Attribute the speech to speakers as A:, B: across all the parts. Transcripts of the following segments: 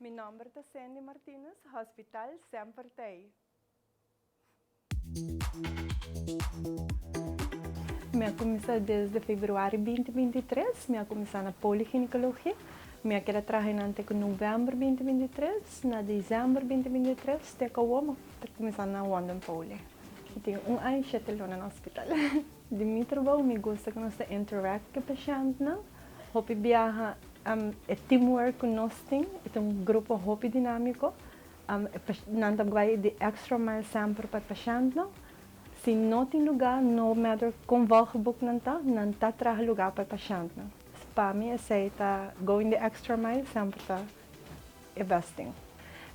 A: Mi nòmber ta Sandy Martinus, Hospital semper t'ei. Mi a kuminsá desde februari 2023, mi a kuminsá na poliginekologia. Mi a keda traha einan te ku novèmber 2023, na desèmber 2023 te ku awor mi ta kuminsá na wondenpoli. Mi tin un aña i shete luna na hospital. Di mi trabou mi gusta ku nos ta interact ku e pashèntnan. Hopi biaha e teamwork ku nos tin e ta un grupo hopi dinámiko. Nan ta bai di extra mile semper pa e pashèntnan. Si no tin lugá, no matter kon volgeboekt nan ta, nan ta traha lugá pa e pashèntnan. Pa mi esei ta going the extra mile semper ta e best thing.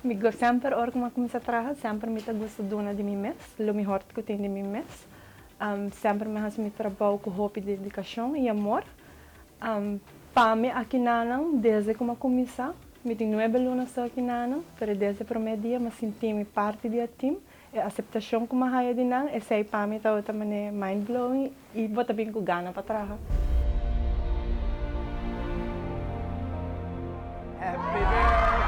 A: Mi semper ora ku mi a kuminsá traha semper mi ta gusta duna di mi mes, lo mihor ku tin di mi mes. Semper mi a hasi mi trabou ku hopi dedikashon i amor. Pa mi akinanan desde ku mi a kuminsá, mi tin nuebe luna so akinanan, pero desde promé dia mi a sinti mi parti di e team. E aseptashon ku mi a haya di nan, esei pa mi tabata manera mind blowing i bo ta bin ku gana pa traha.
B: Happy birthday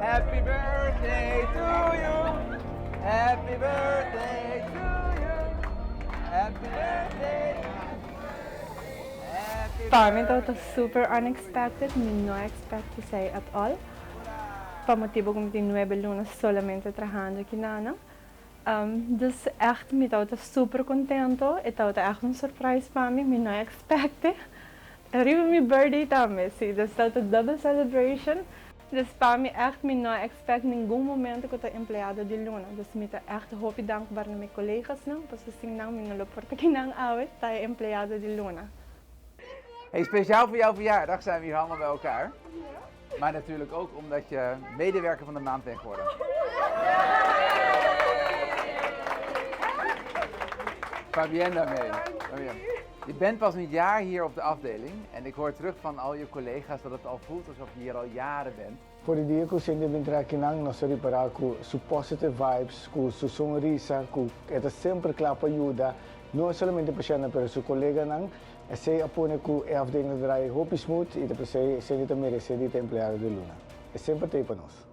B: Happy birthday to you Happy birthday to you Happy birthday Happy
A: Pa mi tabata super unexpected, mi no a expect esei at all. Pa motibu ku mi tin nuebe luna solamente trahando aki nan. Dus echt mi tabata super contento, e tabata echt un surprise pa mi, mi no a expect e. Riba mi birthday tambe, si, dus tabata double celebration. Dus pa mi echt mi no a expect ningun momento cu ta empleado di luna. Dus mi ta echt hopi dankbaar na mi colegasnan, pasobra sin nan mi no lo por ta kinan awe ta e empleado di luna.
B: Hey, speciaal voor jouw verjaardag zijn we hier allemaal bij elkaar. Maar natuurlijk ook omdat je medewerker van de maand bent geworden. Fabienne daarmee. Fabienne. Je bent pas een jaar hier op de afdeling en ik hoor terug van al je collega's dat het al voelt alsof je hier al jaren bent.
C: For di dia ku Cindy a bin traha akinan nos a ripará ku su positive vibes, ku su sonrisa, ku e ta semper kla pa yuda, no solamente pashèntnan pero su koleganan. Esei a pone ku e afdeling ta draai hopi smooth i ta p'esei Cindy ta meresé di ta empleado di luna. E semper ta ei pa nos.